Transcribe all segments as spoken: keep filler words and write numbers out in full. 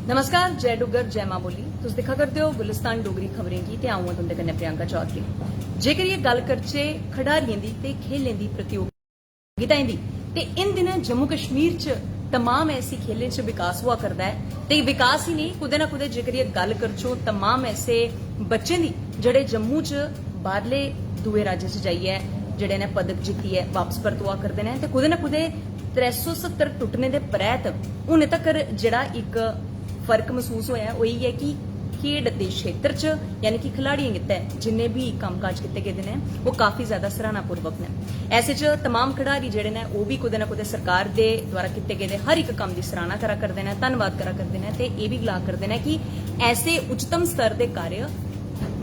नमस्कार, जय डुग्गर, जय मां बोली। तुस दिक्खा करदे ओ गुलिस्तान डोगरी खबरें गी ते अ'ऊं आं तुं'दे कन्नै प्रियंका चौधरी। जेकर एह् गल्ल करचै खडारियें दी ते खेलें दी प्रतियोगिताएं दी, ते इन दिनें जम्मू कश्मीर च तमाम ऐसी खेलें च विकास होआ करदा ऐ। ते विकास ही नेईं, कुतै ना कुतै जेकर एह् गल्ल करचो तमाम ऐसे बच्चें दी जेह्ड़े जम्मू च बाह्रले दूए राज्य च जाइयै जेह्ड़े ने पदक जित्तियै वापस परतोआ करदे न, ते कुतै ना कुतै त्रै सौ सत्तर टुट्टने दे परैत हुन तकर जेह्ड़ा इक फर्क मसूस होया ऐ, ओह् इ'यै कि खेड दे क्षेत्र च, यानी कि खिलाड़ियें गित्तै जिन्ने बी कम्मकाज कीते गेदे न, ओह् काफी ज्यादा सराहनापूर्वक न। ऐसे च तमाम खिडारी जेह्ड़े न, ओह् बी कुतै ना कुतै सरकार दे द्वारा कीते गेदे हर इक कम्म दी सराहना करा करदे न, धन्नवाद करा करदे न ते एह् बी गला करदे न कि ऐसे उच्चतम स्तर दे कार्य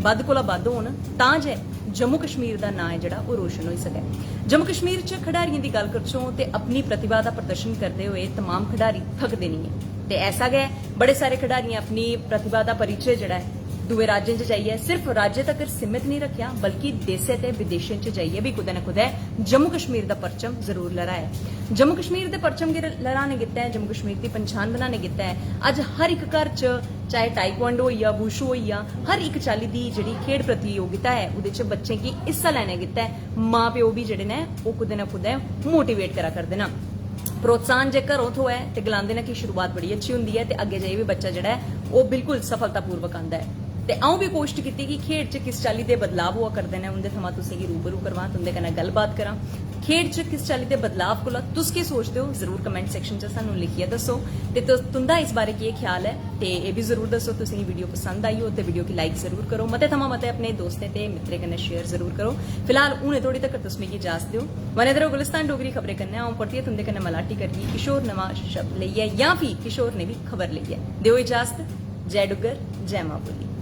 बद्ध कोला बद्ध होन, तां जे जम्मू कश्मीर दा नांऽ ऐ जेह्ड़ा, ओह् रोशन होई सकै। जम्मू कश्मीर च खडारियें दी गल्ल करचों ते अपनी प्रतिभा दा प्रदर्शन करदे होए तमाम खडारी थकदे नेईं ऐ। ते ऐसा गै बड़े सारे खडारियें अपनी प्रतिभा दा परिचय जेह्ड़ा ऐ, दूए राज्यें च जाइयै सिर्फ राज्य तगर सीमित नेईं रक्खेआ, बल्कि देसै ते विदेशें च जाइयै बी कुतै ना कुतै जम्मू कश्मीर दा परचम जरूर लहराया। जम्मू कश्मीर दे परचम गी लहराने गित्तै, जम्मू कश्मीर दी पंछान बनाने गित्तै अज्ज हर इक घर च, चाहे taekwondo होई गेआ, wushu होई गेआ, हर इक चाल्ली दी जेह्ड़ी खेड प्रतियोगिता ऐ, ओह्दे च बच्चें गी हिस्सा लैने गित्तै मां प्यो बी जेह्ड़े न, ओह् कुतै ना कुतै मोटिवेट करा करदे न। प्रोत्साहन जे घरों थ्होऐ ते गलांदे न कि शुरुआत बड़ी अच्छी होंदी ऐ ते अग्गें जाइयै बी बच्चा जेह्ड़ा ऐ, ओह् बिल्कुल सफलतापूर्वक आंदा ऐ। ते अ'ऊं बी कोशट कीती कि खेड च किस चाल्ली दे बदलाव होआ करदे न, उं'दे थमां तुसें गी रूबरू करवां, तुं'दे कन्नै गल्लबात करां। खेड च किस चाल्ली दे बदलाव कोला तुस केह् सोचदे ओ, जरूर कमेंट सैक्शन च सानूं लिखियै दस्सो। ते तुस, तुं'दा इस बारे केह् ख्याल ऐ, ते एह् बी जरूर दस्सो तुसें गी वीडियो पसंद आई हो ते वीडियो गी लाइक जरूर करो, मते थमां मते अपने दोस्तें ते मित्तरें कन्नै शेयर जरूर करो। फिलहाल हुनै धोड़ी तगर तुस मिगी इजाजत देओ। बने दे रहो गुलिस्तान डोगरी खबरें कन्नै। अ'ऊं परतियै तुं'दे कन्नै मलाटी करगी किश होर नमां शब्द लेइयै जां फ्ही किश होर नमीं खबर लेइयै। देओ इजाजत। जय डुग्गर, जय मां बोली।